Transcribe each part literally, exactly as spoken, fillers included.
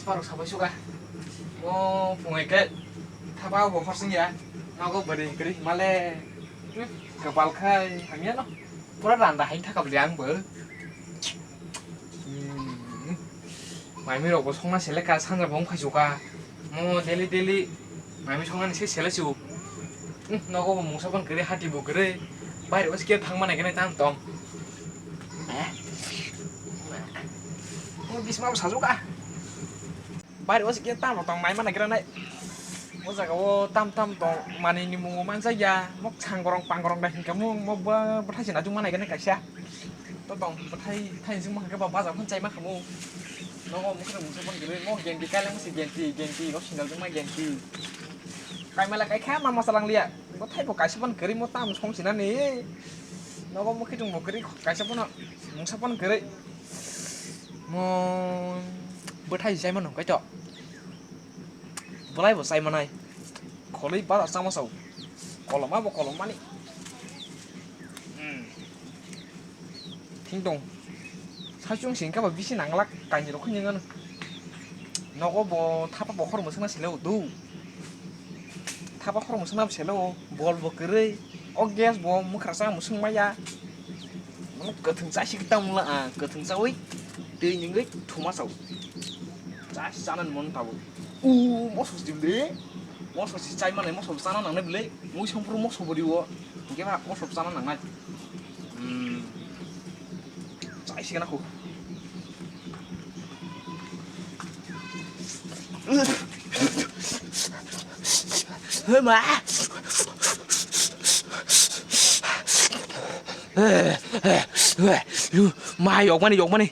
Parok sabai suka. Mo phungai ke thapa bo horsing ya. Nogo bari kri male. Kepal khai hamya no. Pura randa hain thaka beli ang bo. Hmm. Maimi rok bo songna seleka sanja bong khai suka. Mo daily daily maimi songna se sele su. Hmm, nogo bo mungsa pon kri hati bo kri. Baire os ke thang mana kene tam tong. Eh. Mo bisma bo sajuka. Baire o sikhe tamo tong naima naigra nai. O jaga o tam tam tong manwi ni mungo manjak ya. Mok sang gorong pang gorong da hinkhe mung mok ba bwthai se naijak ma naigra nai kaisa. To tong bwthai thai jwng ma khe ba baja phun chai ma khamu. Nogo mukhe mungsa phun giri mo genti kaileng si genti genti o sindal jwng ma genti. Kaimala kaikha ma ma salang liya. Bwthai bo kaisa phun giri mo tam song sinani. Nogo mukhe tung bo giri kaisa phun mungsa phun giri. Mo bwthai chai mano hwnkhe to. Bwlai bo chai manai. Kholwi bara chama sao. Koloma bo kolom mani. Hmm. Thing tong. Saichung sing khe ba bisi nanglak kainwi rok khwnwi ngan. Nogo bo thapa bo hor mwswkna sele o do. Thapa hor mwswkna sele o. Bol bo kwrwi. O gas bo mwkhra cha mwswk maya. Mano kwthwng cha si tamo la, ah, kwthwng chawi twi ningwi thuma sao. Cha si chana mon tabo. U moso si le. Moso si chai mane moso chana nangnai bile. Mui songpru moso bori o. Hingke ba moso chana nangnai. Hmm. Chai si kana ko. Hema. Ma yok mani, yok mani.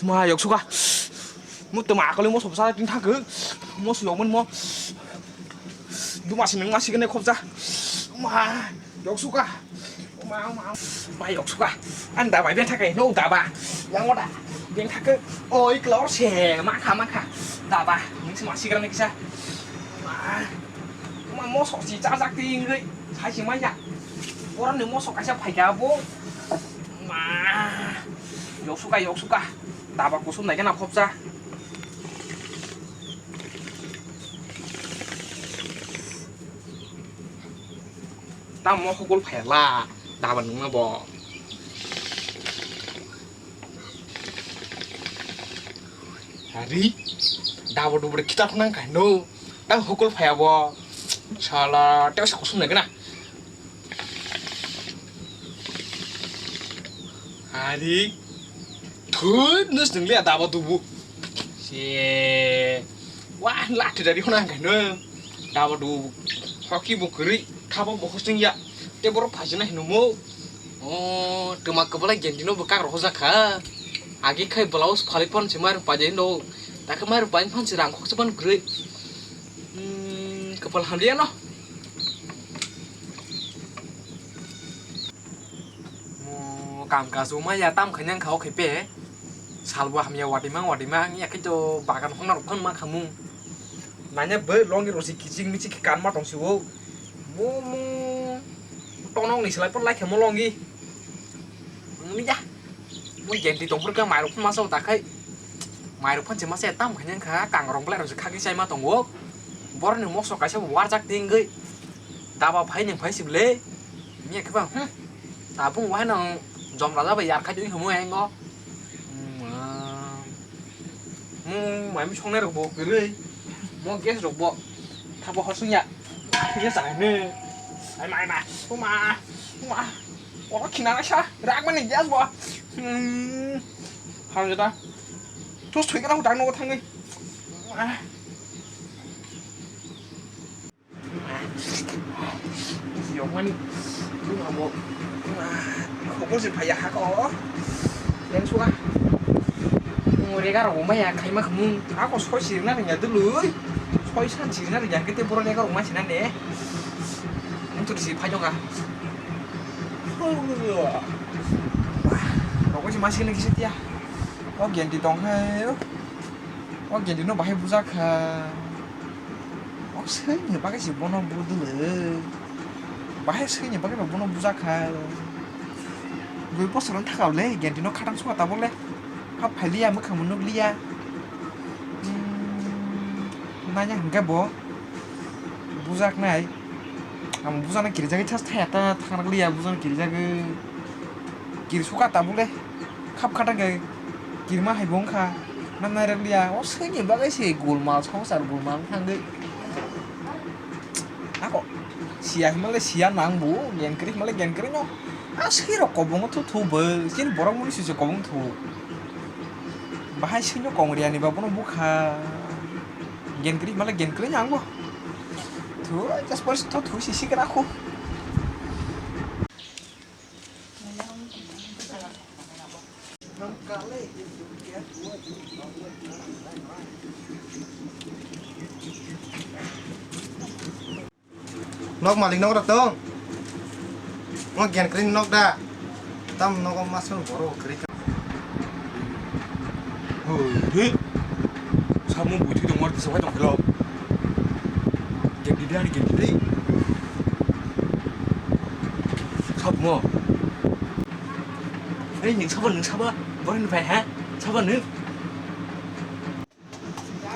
Ma yok suka. Mo tama kali mo sob sa tin thak. Mo su yok mani mo. Duma si nang ma si kene khobja. Ma yok suka. Ma, ma, ma yok suka. Ang daba beng thakai, no daba. Yang oda. Beng thak. Oi, klor se, makha, makha. Daba, nung si ma sigra ni kisa. Ma, ma moso si chajak ti ingri. Sai si maya. Boran ni moso kaisa phaika bo. Ma, yok suka, yok suka. Daba kusum nai kena khopsa. Tamo hukul phela daba nungna bo. Hari daba dubur kita khunang kaino. Tang hukul phaya bo. Sala teo sa kusum nai kena. Hari thut nus nung liya daba dubu. Se wah lati dari hona angkano daba dubu. Hoki bo kiri thabo bo hosting ya. Te boro phajina hinumo. O tuma kabala gentino bo kak rohojak kha. Agi khai blouse phali pon se mar pajai no. Takhe mar pajai pon se rang khokse pon kiri. Hmm, kapal hamliya no. Mo kam kasu ma ya tam khanyang khao khepe. Salbo hamya wadi mang wadi mang ya khe to bagan hongna rok phang ma khamu. Nanya bai longi rosi kiching michik kan ma tong siwo. Mo mo tonong ni selai pon lai khamo longi. Wngya. Mo genti tongphuru khe mairok phano masa ta khai. Mairok phano se masa tam khai nang kha, kangrong belai rok se khagwi chai ma tongo. Borok ni mokso kaisa bo warjak tingwi. Daba phai nang phai sibole. Miya khe ba, hmm. Tabung wahai nang jom raja bai yar khai tong himo engo. Mung mai mung songnai rok bo kwrwi. Mo gas rok bo. Thabo hor sung ya. Thik ya sanai ne. Ai mai mai. Uma. Uma. Oro khina na sa. Rak mani gas bo. Hmm. Ham jada. Tus thoi kana hutang no thangwi. Ah. Yokmani, abo, khobor se phaiya hako. Yang suka. Mo rega rok maya khaima khmung. Ako soi sirna ringya dului. Soi san sirna ringya kete boro rega rok ma sina ne. Mutu si phai joka. Rokoi si ma sini kisi tia. O genti tong hai. O genti no bahai bujak kha. O swi ni bagwi se bono budulwi. Bahai swi ni bagwi bo bono bujak kha. Dui bosor wng thaka le genti no khatang suka tabuk le. Hap phailiya, mwkhangbo nukliya. Hmm, nanya hwnkhe bo bujaknai. Ang bujaknai kirijagwi thas thaya ta thangrakliya, bujaknai kirijagwi. Kirisuka tabukle. Khap khatangkhe kirima haibo wngkha. Nang nairakliya. O swngni bagwi se golmal, songsar golmal thangwi. Ako siya himale siya nang bo, gen kri himale gen kri no. A swi rok kobongo thu thu bo, chini borok muni sui se kobong thu. Bahai sui no kongriya ni ba bono bukha. Gen kri himale gen kri nang bo. Thu, just boys thu thu si si kra khu. Nok malik nok rok tong. Mo gen kri nok da. Tam nogo masuk borok kri. Hoi, he. Samo buthi tong mor tisa tong kelo. Gen di ani gen di. Sab mo. Ei, ning sabo, ning sabo. Boring pai ha. Sabo ning.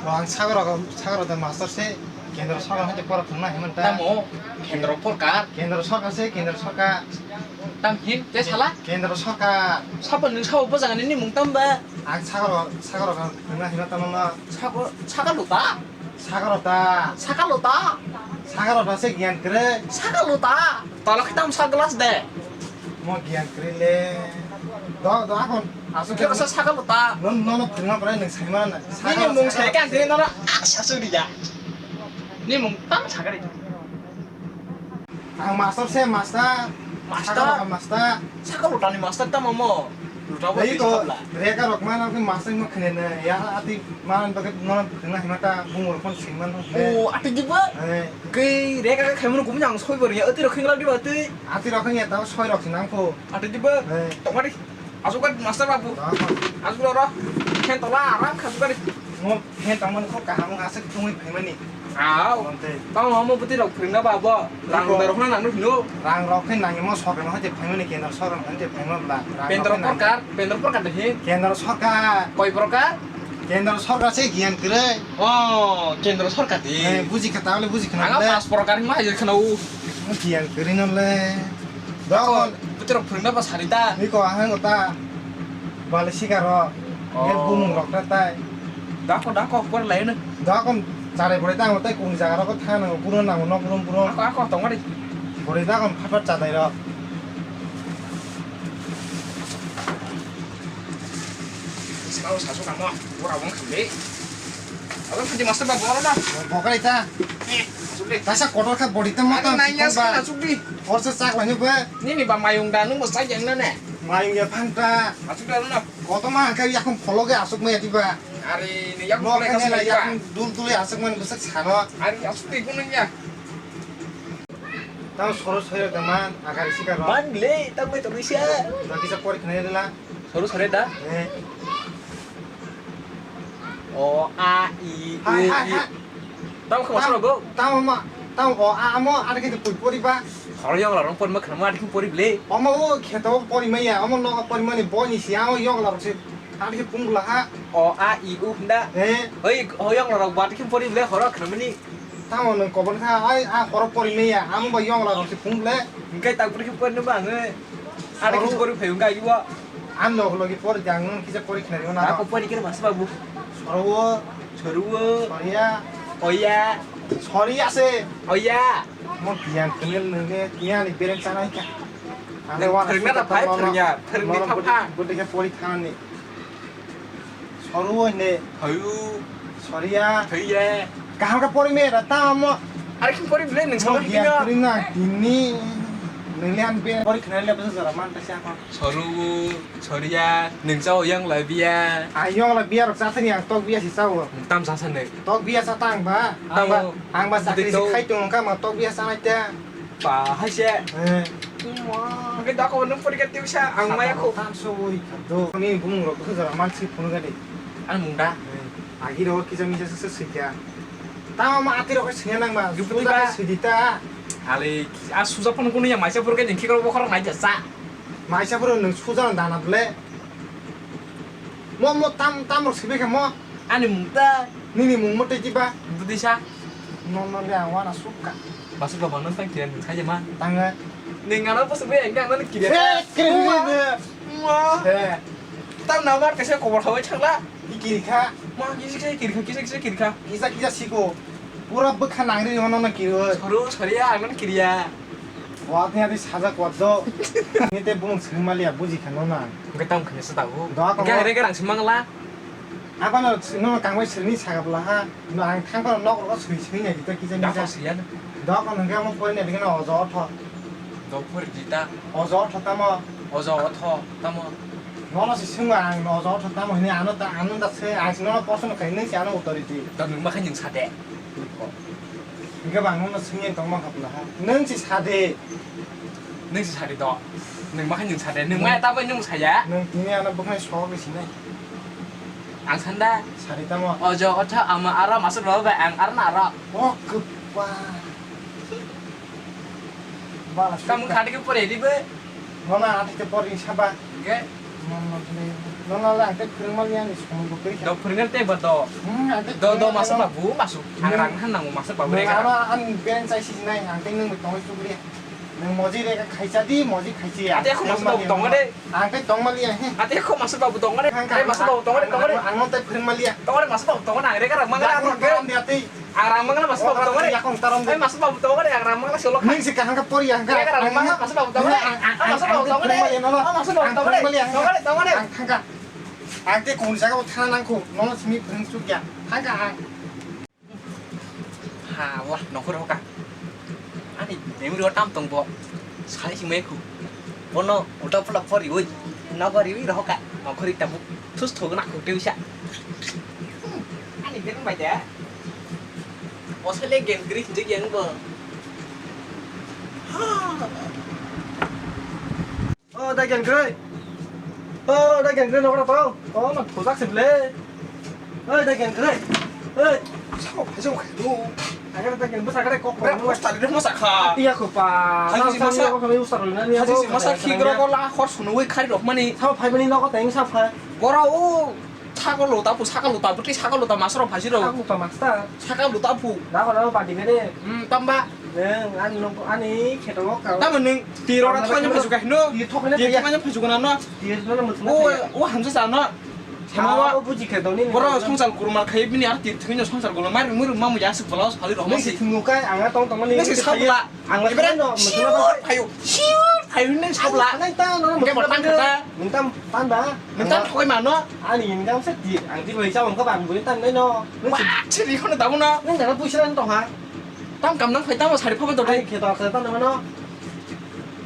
Ang sagoro, sagoro da master se, kendro sorkar hai pora thwngna himanta. Tamo, kendro sorkar. Kendro sorkar se, kendro sorkar. Tam hin, te sala? Kendro sorkar. Sabo ning sabo bojang ni mung tamba. Ang sagoro, sagoro thwngna himanta mama. Sagoro, sagalo ta? Sagoro ta. Sagalo ta? Sagoro ta se giyan kre. Sagalo ta? Tala khitam sa glass de. Mo giyan kre le. Do, do, akon. Asuk khe sa sagalo ta. Non, non, non, phirma pore nang saima na. Nini mung sai kan de nara asa suri ya. Ni mung tam sagari. Ang master se, master. Master? Sakalo ka master. Sakalo tani master tamo mo. Luta bo. Ei twi ko, sabla. Reka rok mana ke master mo khene ne. Ya ati mana bagi non khena himata bung rok kon sing man. O, ati giba? Eh. Kei reka ka khaimano gumni ang soi bor ya. Ati rok khengla diba twi. Ati rok kheng ya tao soi rok sinang ko. Ati giba? Eh. Tokmari. Asuk kari master babu. Tama. Asuk ro ro. Khen tola aram kha asuk kari. Mo khen tangmani kho kaham asuk tungwi phaimani. Aw. Monte. Tamo mo bwtwi rok phwrwngna ba bo. Rang rok na nang hino. Rang rok khe nangya mo sorkar no hate phaimani kendra sorkar no hate phaima bla. Rang rok khe nangya. Kendra sorkar, kendra sorkar de hin. Kendra sorkar. Koi prokar? Kendra sorkar se giyan kwrwi. Oh, kendra sorkar de. Eh, buji kha tawle buji khana. Anga le. Pas prokar ma hayo khana u. Giyan kwrwi no le. Dokon. Bwtwi rok phwrwngna ba sari ta. Niko ahang ta. Bale sikaro. Oh. Ye bumung rok ta tai. Dako, dako, por lai no. Dokon chare bore ta tai kung jaga rok tha no buro nango no buro buro. Ako, ako, tongari. Bore dokon phat phat chadai rok. Sao sasu kamo, ora wong khambe. Abo phaji master ba boro na. Bokari ta. Eh, asuk de. Tasa kotor kha body ta mata. Nai ya sa asuk di. Orsa chak lani ba. Nini ba mayung da nung bo chak yang na ne. Mayung ya phanta. Asuk da na. Kotor ma kha yakung pholo ge asuk ma ya di ba. Ari ni yakung pholo ge asuk ma ya. Yakung dul dul ya asuk ma ni bwsak sano. Ari asuk di kunung ya. Tamo soro soro da man agari sikaro. Man le tamo to risa. Da kisa pori khna dela. Soro soro da. Eh. O, a, i, u, i. Hai, hai, hai. Tamo khama soro go. Tamo ma, tamo o, a, amo, ada kita pun pori ba. Horo yang larong pon ma khama ada kita pori ble. Omo o kheto pori maya, omo no pori mani bo ni si, amo yang larong si, ada kita pun bula ha. O, a, i, u, hunda. Eh. Oi, o yang larong ba ada kita pori ble, horo khna mani. Tamo nwng kobor kha, ai, a horo pori maya, amo bai yong la rok se phung le. Hingke tak pori khe pori no ba ang, eh. Ada kisa pori phai hingke agi bo. Ang log logi pori jang nwng kisa pori khna rw na. Ako pori khe mas babu. Soro. Soru. Soria. Oya. Soria se. Oya. Mo tiyan kene nwng le tiyan ni bereng sana kha. Ang le wana phai, phai. Gode khe pori khani. Soru hine. Thayu. Soria. Thaiye. Kaham khe pori me ra tamo. Ari khe pori bile nwng sama giya hino. Pori na tini. Nili an be pori khna le bwsa jora man ta siya kon. Soru, soria, nwng sao yang lai biya. Ang yang lai biya rok sa thani ang tok biya si sao. Tam sa sa ne. Tok biya sa tang ba. Ang ba, ang ba sakri si khai tong ka ma tok biya sa nai ta. Ba, hai se. Eh. Tuma, hingke dako nwng porikha tewisa, ang maya kho. Tam so oi kha do. Ni bumung rok bwsa jora man si phunu gani. Ani mung da? Eh. Agi ro kisa misa se se sikha. Tama ma ati rok singa nang ma. Gibiti suja ba. Sidi ta. Ali, a suja phone kunu ya maisa phone ke jengki karo bokhorok nai jasa. Maisa phone nwng suja dana ble. Mo, mo, tam, tam rok sibui kha mo. Ani mung ta. Nini mung mo tei tiba. Budisa. No, no, le ang wana sukka. Masuk ba bang nang tang kira nung saja ma. Tanga. Ning ngana pasuk bai ang nang kira. Eh, kira ni. Ma. Eh. Tam na mar kaisa kobor hawai thangla. Ni kiri kha. Ma, kisa kisa kiri kha, kisa kisa kiri kha. Kisa kisa siko. Pura bwkha nangri no no kiri. Soru, soriya, ang nang kiriya. Wa tni adi saja kwat do. Ni te bung sing maliya buji kha no na. Hwnkhe tamo khainwi se tabuk. Doa tongo. Hwnkhe ang rega rang se mangla. Abano no kangbai sirni sagapla ha. No ang thangkha nok ro sui sui nai kita kisa Doa nisa. Kok siya na. Doa kono hwnkhe amo porinai dikhe na ojo otho. Doa pori di ta. Ojo otho tamo. Ojo otho tamo. Nono se sungma ang ojo otho tamo hini ano ta ano ta se ang sino no poson khai nung si ano authority. Ta nung ma khainwi sa de. Hwnkhe bang nungno swngwi tongma kha pula ha. Nwng si sa de. Nwng si sa de to. Nwng ma khe nwng sa de. Nwng maya ta bai nwng saya. Nwng tini ano bwkhani sok ri sinai. Ang sanda. Sa de tamo. Ojo otha ama ara masuk rw bai ang arna ara. O kwpa. Bala. Kamu khadi ke pore di be. Nono athai te pori saba. Hwnkhe? Nono le, nono le athai phwrwngma liya ni samung bo kwrwi kha. Do phwrwngnani tei ba do. Hmm, athai Do, do, phwrwngma masa liya. Babu, masu. Ang Hmm. rang han nango, masa babu Nwng rega. Ano ani parents ai sijinai, ang tei nwng tongwi chukliya. Nwng moji rega khaisa di, moji khaisi ya. Ate kho masa babu tongo de. Ang tei tongma liya, he. Ate kho masa babu tongo de. Ang Ai, masa babu tongo de, tongo de. Ang, ang tei phwrwngma liya. Tongo de, masa babu tongo de, ang rega rang mangala. Ang tongma liya tei. Ang rang mangala masa babu tongore. Yakung tarom de. Ai masa babu tongore, ang rang mangala solo kha. Ning si kahang ka pori yang ka. Ang rang mangala masa babu tongore. Ang, ang, ang, masa babu tongore. Ang masa babu tongore. Tongore, tongore. Ang thangka. Ang te kun sa ka thana nang ko. Nono simi phung suk ya. Thangka ang. Ha, wah, nokhor hoka. Ani memory o tam tong bo. Sai si mai khu. Bono uta pula pori oi. Nogo riwi rohoka. Nokhori tabu. Thus thogna khu teusa. Ani bereng bai da. Osele game gri hinjak yang bo. O da game gri. O da game gri nokra tong. O ma thojak se ble. O da game gri. Oi. Sao phaisong khaidu. Agara da game bwsa kare kok. Bre, poster ni masa kha. Iya ko pa. Hai si masa. Ko kami ustar lina ni. Hai si masa ki gro ko la khor sunu wei khari rok mani. Sao phai mani nokra teng sao phai. Bora o. Sakalo tapu, sakalo tapu, tei sakalo ta masro phasi rok. Sakalo ta master. Sakalo tapu. Da kono pati kene. Hmm, tamba. Neng, ani nong, ani kheto kau. Tamo neng tiro ra thokna phai suka hino. Tiro thokna phai suka na no. Tiro na muthuna. O, o hamsa sa no. Sama wa. O buji khe doni. Boro songsar kurma khai bini ar tir thwino songsar golo mar mur mamu ya suk bolo sali rok masi. Nesi thungu kai anga tong tong mani. Nesi sabla. Ang Ibarat no, siur phayo, siur phayo neng sabla. Ang ta no, neng muthuna tang kata. Neng tam tan ba. Neng tam thoi mano. Ani income se di, ang di bai sa ang ka bang bui tan no. Wah, chiri kono tamo no. Neng da puisa nang tong ha. Tam kam nang phai tamo sari phaba to. Ai khe to khe tan no.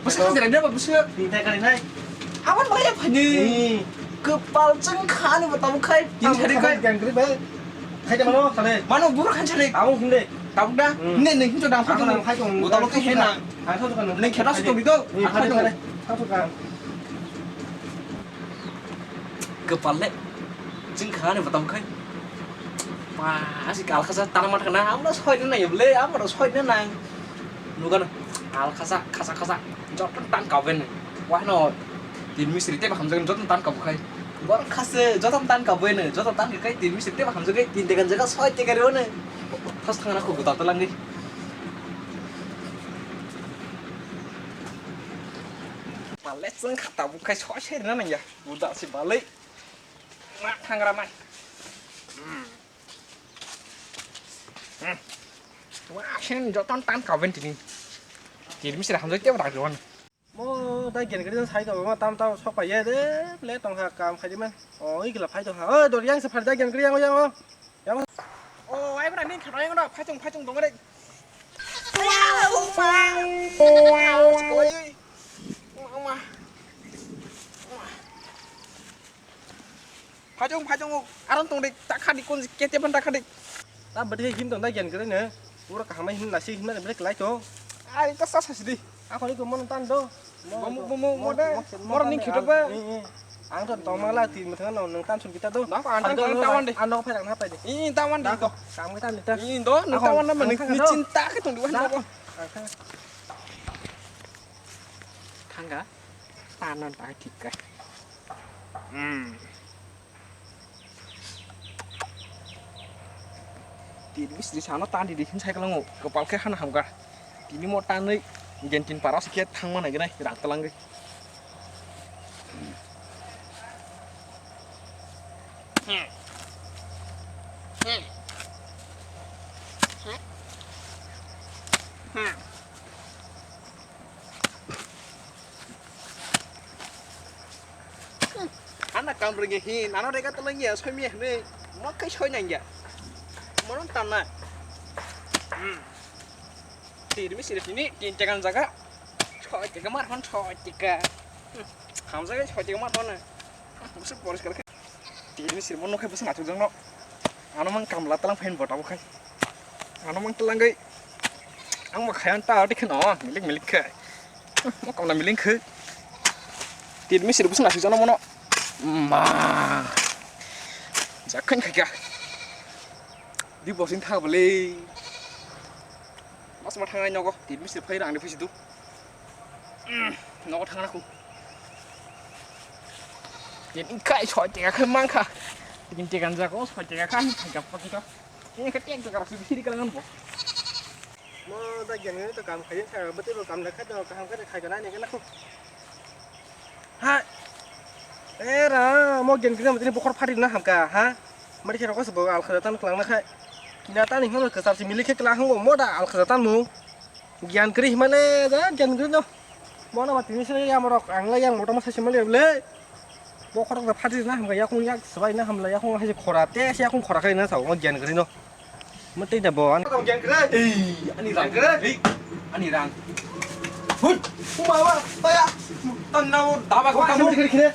Bwsa kha jera ba bwsa. Di ta kari nai. Awan ba ya phani. Kwpal chwng kha ni ba tamo khai. Din sari khai. Gang kri ba. Khai ta mano sare. Mano buru khan sare. Amo hinde. Tabuk da? Hmm. Hinde neng hinjo dang phai tong. Dang phai tong. Bo tabuk khe hena. Ang thok thok nang. Neng kheta su tong bito. Ang thok thok. Thok thok. Kwpal le. Chwng kha ni bo tamo khai. Pa, asi kal khasa tang ma thangna. Amra soi na nai ble. Amra soi na nang. Nugano. Kal khasa, khasa, khasa. Joto tan ka ben. Wah no. Tin misri te ba hamjak joto tan ka bukhai. Bor khase joto tan ka ben. Joto tan ka kai tin misri te ba hamjak kai tin tekan jaga soi te kare one. Thas thangna ko guta talang di. Pale seng khata bukhai soi soi na nang ya. Guta si balai. Ma thangra mai. Hmm. Hmm. Wah, sen joton tan ka ben tini. Tir misra hamjak te ba rak wan. Mo dai gen gari sai to ma tam tam sok pai ye de le tong ha kam khai di man. O igla phai to ha. O dor yang se phar dai gen gari yang yang o. Yang. O ai bra ning khara yang no phai chung phai chung dong re. Wow, wow. Wow, wow. Phajong, phajong, aron tong de, ta khadi kon kete ban ta khadi. Ta bade him tong da gen gre ne. Pura kaham hin nasi hin na bade kelai to. Ai ta sa sa sidi. Ako ni ko mon tan do. Mo mo mo mo de. Mor ni khito ba. Ang to tong mala ti mo thang no nang tan sun kita do. Da ko an tan ta wan de. Ano phai na phai de. I ta wan de ko. Kam ta ni ta. I do nang ta wan na mani ni chinta ke tong di wan ko. Thangga. Tanan ta thik ka. Hmm. Misri sano tandi di hin cycle ngo, kopal khe hana hamga. Tini mo tanwi gentin para sikhe thangma nai gnai rang twlangwi. Ana kam ringe hin, ano rega tolong ya, soi mi hne, mo kai soi nang ya. Mono tanna. Hmm. Tirmi sirif ini, tin tekan jaga. Soi teka mar hon, soi teka. Hmm. Hamsa kan soi teka mar hon. Busu poriskar khe. Tini sirmo nokhe busu nathok jangno. Ano mang kamla talang phain bota bo khai. Ano mang talang gai. Ang ma khayan ta ati kheno milik milik khai. Mo kamla miling khai. Tini sir busu nathok jangno mono. Ma. Jakhan khai ka. Di bosin tha bole. Mas ma thangai nogo. Tini sir phai rang ni phai sidu. Nogo thangna khu. Yen ingkai soi teka khe mangkha. Tin teka jago soi teka kha, hai gap pakito. Yen khe tek teka rok sidi kala ngan bo. Mo da gyan gani to kam khayin sa, bete bo kam da kha do, kaham kha khai gana ne gana khu. Ha. Era, mo gyan gani mo tini bukhor phari na hamka, ha? Mari khe rok se bo al kha tan klang na khai. Kina tani hino kesar si mili khe klang hango mo da al kha tan mu. Gyan kwrwi himale, ja gyan kwrwi no. Bono ma tini se yang rok, ang le yang motom sai simali le. Bo khorok da phati na hamga yakung yak swbai na hamla yakung hai khora te se yakung khora kai na sao gyan kwrwi no. Ma tei da bo an. Gyan kwrwi. Ei, ani rang. Gyan kwrwi. Ei, ani rang. Hut. Uma wa, paya. Tan na daba ko tamu. Khire khire.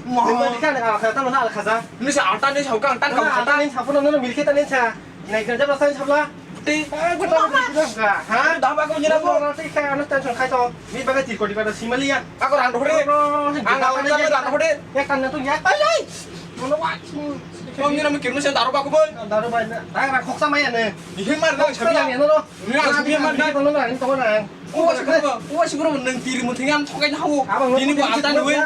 Mo. Ni ba dikha na ka kha ta na al khaja. Ni sa ata ni sa ka tan ka ta. Ni sa pun na mil khe ta ni sa. Nai kha jabra sai sabla. Ti. Ha? Daba ko nyina bo. Ti kha ano tension khai to. Mi baga ti kodi pada simaliya. Ako rang dhore. Ang ang jabra rang dhore. Ya kan na tu ya. Ai ai. Mono wa. Ko nyina mi kirno se daro ba ko bo. Daro ba na. Dai ba khoksa maya ne. Ihim mar na sabiya. Ni ang sabiya mar na. Ko na. Uwa sikuru, uwa sikuru nang tiri muthing ang thokai na hawo. Ini bo alta nui.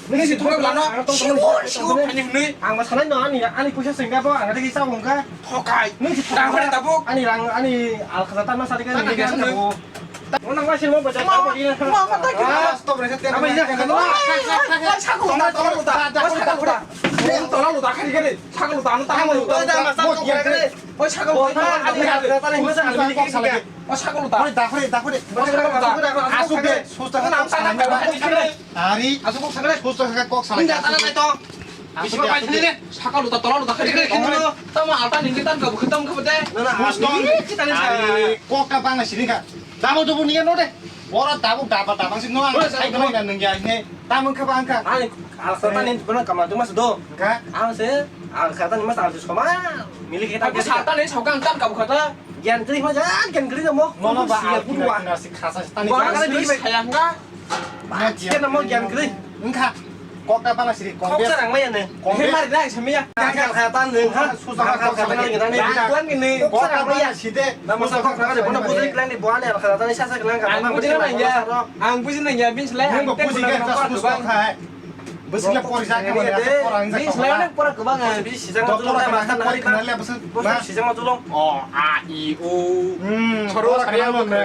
Nini si thokai lano. Siwo, siwo, ani hwnwi. Ang ma sanai no ani, ani puisa sengga bo, ang tagi sa wngka. Thokai. Nini si thokai. Ani rang, ani al khata ma sari kan. Nini kan bo. Mo nang ma simo bacha. Ma, ma, ma, ma, ma. Stop re, stop re. Apa ini? Sakal uta, sakal uta. Sakal uta, sakal uta. Oi, sakal uta, ani rang, ani rang. Oi, sakal uta. Oi, dakhore, dakhore. Oi, sakal uta. Asuk de, susta kha kok salai. Ari. Asuk kok salai. Susta kha kok salai. Ini datang naik to. Asuk de, asuk de. Sakal uta, tolol uta, kiri, kiri, kiri. Tamo alta ningki tan kabu khitam kabu de. Susta. Ari, kok ka bang sini ka. Tamo tubu niya no de. Bora tabuk daba daba sing no ang. Oi, sai sai. Kemai na nung ya ini. Tamung khe bang kha. Ani alkhata ni bana kamla tu mas do. Kha. Ang se alkhata ni mas alsu soma. Mili kita. Aku sata ni sokang tan kabu khata. Gyan kri ma jan gyan kri mo. Mono ba siya al kina kina si khasa tani. Ba kala ni saya nga. Ba kena mo gyan kri. Engkha. Kokta bana siri. Koksa rang maya ne. He mari na samiya. Kaka khata nung ha. Susa kaka khata nung ha. Kuan ni. Koksa rang maya side. Nama sa koksa rang maya. Bujui klan ni buane khata ni sasa klan ka. Ang buji na ya. Ang buji na ya bin sele. Nung buji ka susa khai. Bwswk le pori jak khe mani, aswk pora wng jak khe. Bini slai pora kwbang, bini sijak ma tulung, pora kwbang, pori khna le bwswk. Bwswk sijak ma tulung. O, a, i, o. Hmm, soro pora khna le.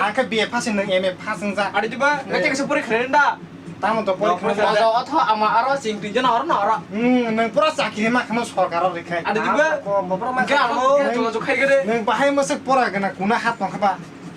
Ang khe B A pass wng, M A pass wng jak. Ari diba, ngacha kaisa pori khna le da. Tamo to pori khna le. Ojo otho ama aro sing twi jana oro na oro. Hmm, nwng pura chakri ma khno sorkar oro rikha. Ari diba. Ko bopro ma khno. Ang khe jogajoga khai khe de. Nwng bahai mwswk pora gana kuna hat tong kha ba.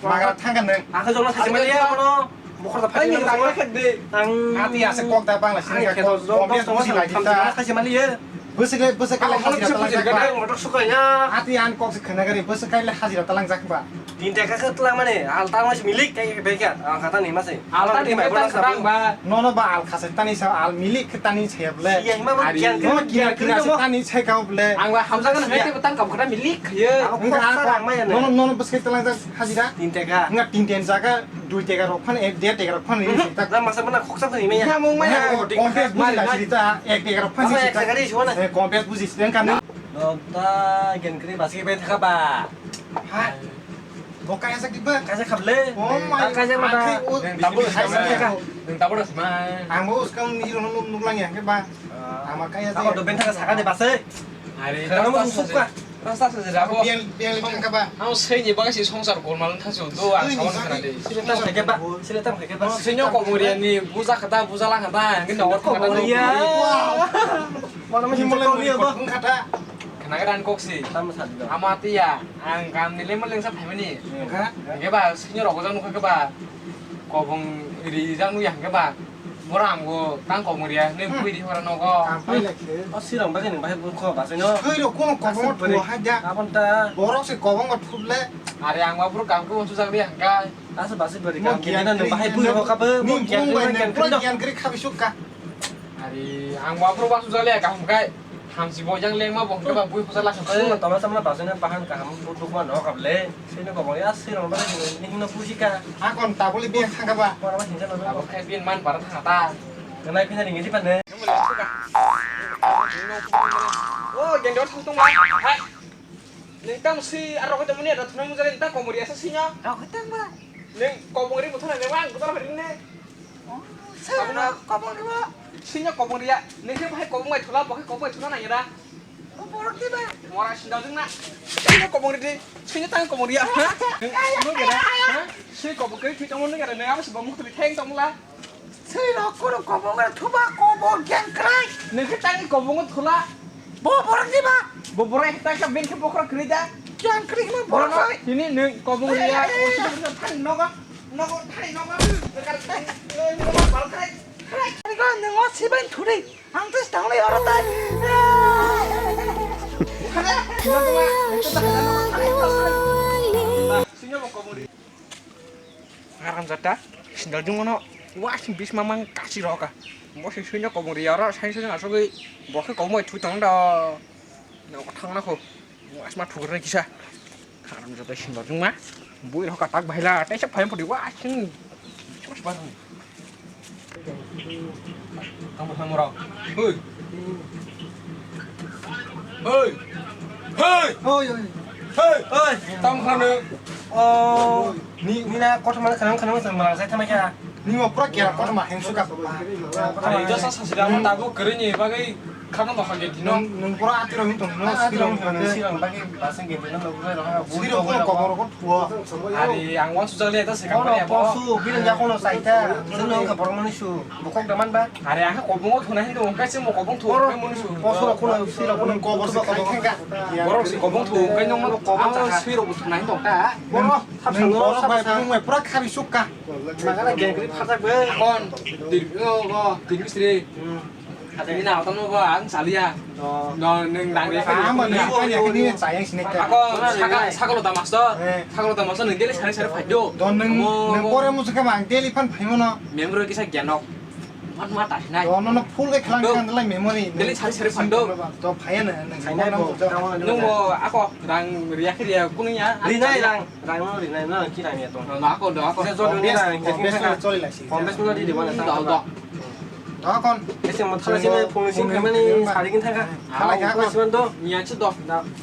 Magra thang kha nwng. Ang khe jolo sachi mali ya kono. Bukhor da phai ni rang khe de. Ang ati ase kok da bang la sini ka kok. Kompias busi lagi ta. Khachi mali ye. Bwswk le, bwswk le hajira talang jak ba. Motor suka ya. Ati an kok se khana gari bwswk le hajira talang jak ba. Tin taka khe talang mane al talang mas milik kai beka al khata ni mase. Al ta ni mai talang ba. Nono ba al khasa tani sa al milik khe tani sa ya ble. Siya hima ba. Ari kyan no kyan kira kira kira se mo. Tani sa ka ble. Ang ba hamjagan hai te tang kam khata milik khaye. Ang kok sa rang maya ne. Nono, nono bwswk talang jak hajira. Tin taka. Nga tin ten jaga. Dui teka rok phan, eh, der teka rok phan, eh, tak. Jang masa mana khoksa thani maya. Samung maya. Kompes buji la siri ta, ek teka rok phan. Masa ek teka ri suana. Eh, kompes buji siden kan. Dokta gen kri basi ben thaka ba. Ha? Bo kaya sak diba? Kaya khable. Oh my. Kaya mata. Tabur hai sa ka. Tabur asma. Ang bo uskang ni ro nuk lang ya ke ba. Ama kaya. Ako do ben thaka saka de base. Are. Kana mo sukka. Rasta se jabo. Biang, biang le thangka ba. Ang seni bagwi si songsar kolmal thangsu do ang sawan khana de. Sini tam khaike ba, sini tam khaike ba. Sini kobong riani buja khata, buja la khata, ang no khata no. Kobong ria. Wow. Mana mesti kobong ria ba. Khata. Khana gran koksi. Tam sa do. Ama tiya, ang kam ni le maleng sa phaimani. Kha? Ge ba, sini rogo jang nukha ba. Kobong rijak nukya hwnkhe ba, borok hamgo tang kobong riya hinwi bui di hora nogo. Kampai lai khe. O sirong bagwi nwng bahai bukho bachaino. Twi rok kono kobongo thuo hai da. Abon ta. Borok se kobongo thup le. Are ang ma bro kam ko unsuk jak riya hwnkhe. Asa basi bari kam khe nwng bahai bui ho kha bo. Ni bung bai nang pura giyan kri khabi suk ka. Ari, ang waphuru wasu jale kaham kai. Hamsi bo yang lengma bo hwnkhe ba bui phusa lakha. Sino tama tama basene bahan kaham bo dukma no kable. Sino kobong ya sino ba ni hino pusi ka. Akon tabuli biya thangka ba. Kora ba hinja no. Abo khai bin man bara thanga ta. Nai phina ringi di pane. O, gendor thang tong ba. Hai. Nwng tamo swi aro khe tongmani aro thunai mujale nwng tamo kobong ri asa sino. Rok khe tongba. Nwng kobong ri muthana le wang kutar hari ne. Oh, swi abo no kobong ri ba. Sino kobong ri ya. Nwng khe bahai kobong bai thula, bo khe kobong bai thula nang ya da. Kobong ri ba. Mora sinda jung na. Sino kobong ri di. Sino tang kobong ri ya. Ha? Nwng kobong ri ya. Ha? Swi kobong ri thui tongmani ya da. Nwng abo se bo mukti theng tongla. Swi rok kunu kobongo thuba kobong giyan kwrwi. Nwng khe tangni kobongo thula. Bo borok ni ba? Bo borok ekta ekta bini khe bokhorok kwrwi da. Giyan kwrwi hino borok Borok sai. Tini nwng kobong riya. Thani nogo, nogo, thani nogo. Bal khai, khai. Ani go nwng o sibai thuri. Ang tes tanglai oro tai. Sini bo kobong ri. Haramjada, sindal jungmano, wasing bis mamang kasi roka. Bo se suina kobong ri aro, sai sai asogwi, bo khe kobong bai thui tong da. Nogo thangna kho. Asma thukrani kisa. Haramjada sindal jungma. Bui roka tak bahila, tei se phai phodi wasing. Sus barang. Tamo tamo rok. Hoi. Hoi. Hoi. Hoi, hoi. Hoi. Hoi. Tamo khano. Oh. Ni, ni na kothoma khana khana sa malang sai thama kya. Ni mo pura kya kothoma heng suka. Ari jasa sasida mo tabu kere ni bagai khana ma khage dino. Nung, nung pura atiro hin tong no. Atiro hin tong sirang bagai basang ge dino no. Sirang ko kobor ko. Ari ang wan sujak le ta se kam ya bo. Posu, bilang ya kono saita. Sino ka borok mani su. Bokok daman ba. Ari ang kobong thuna hin do kai se mo kobong thu kai mani su. Posu rok kono sirok kono kobor se khai thangka. Borok se kobong thu kai nong kobong sirok thuna hin do ka. Borok thap thang borok bai bung mai pura khabi sukka. Magana gengri phajak be. Kon dir o go dir misri. Nini na hotam no ba ang saliya. No, neng nang re. Ang ba nang kanya kini chayang sini ka. Ako saka saka lo tamas to. Saka lo tamas to neng daily sari sari phai do. Don neng neng pore mu saka mang daily phan phai mo no. Memro kisa gyanok. Mat mat ai nai. Don no full ke khlang khang lai memory. Daily sari sari phai do. To phai na neng sai na bo. Nung mo ako rang riya riya kuning ya. Ri nai rang. Rang no ri nai no ki rang ya to. No ako do ako. Bes choli lai si. Bes no di di wala. Do do. Dokon. Ese mo thala sini phone sini khamani sari kin thangka. Thala kha kon. Siman do. Miya chu do.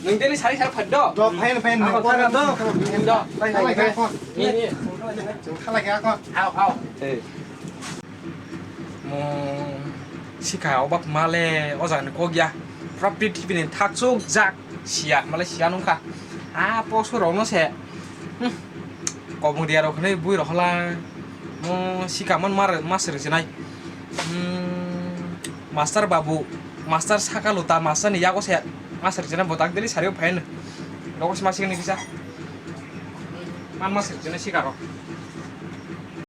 Nung daily sari sari phai do. Do phai phai. Ako thangka do. Do. Thala kha kon. Ni ni. Thala kha kon. Au au. Mo sika obak male o jaga ni kok ya. Pura prithibini thak chuk jak siya male siya nungkha. A poso rok no se. Kobong riya rok hinwi bui rok hola mo sika man mar mas rwchinai. Master babu, master saka luta, master ni yago se mas rwchinai bo tak daily sari o phaino. Rokos mas ni kisa. Man mas rwchinai sika rok.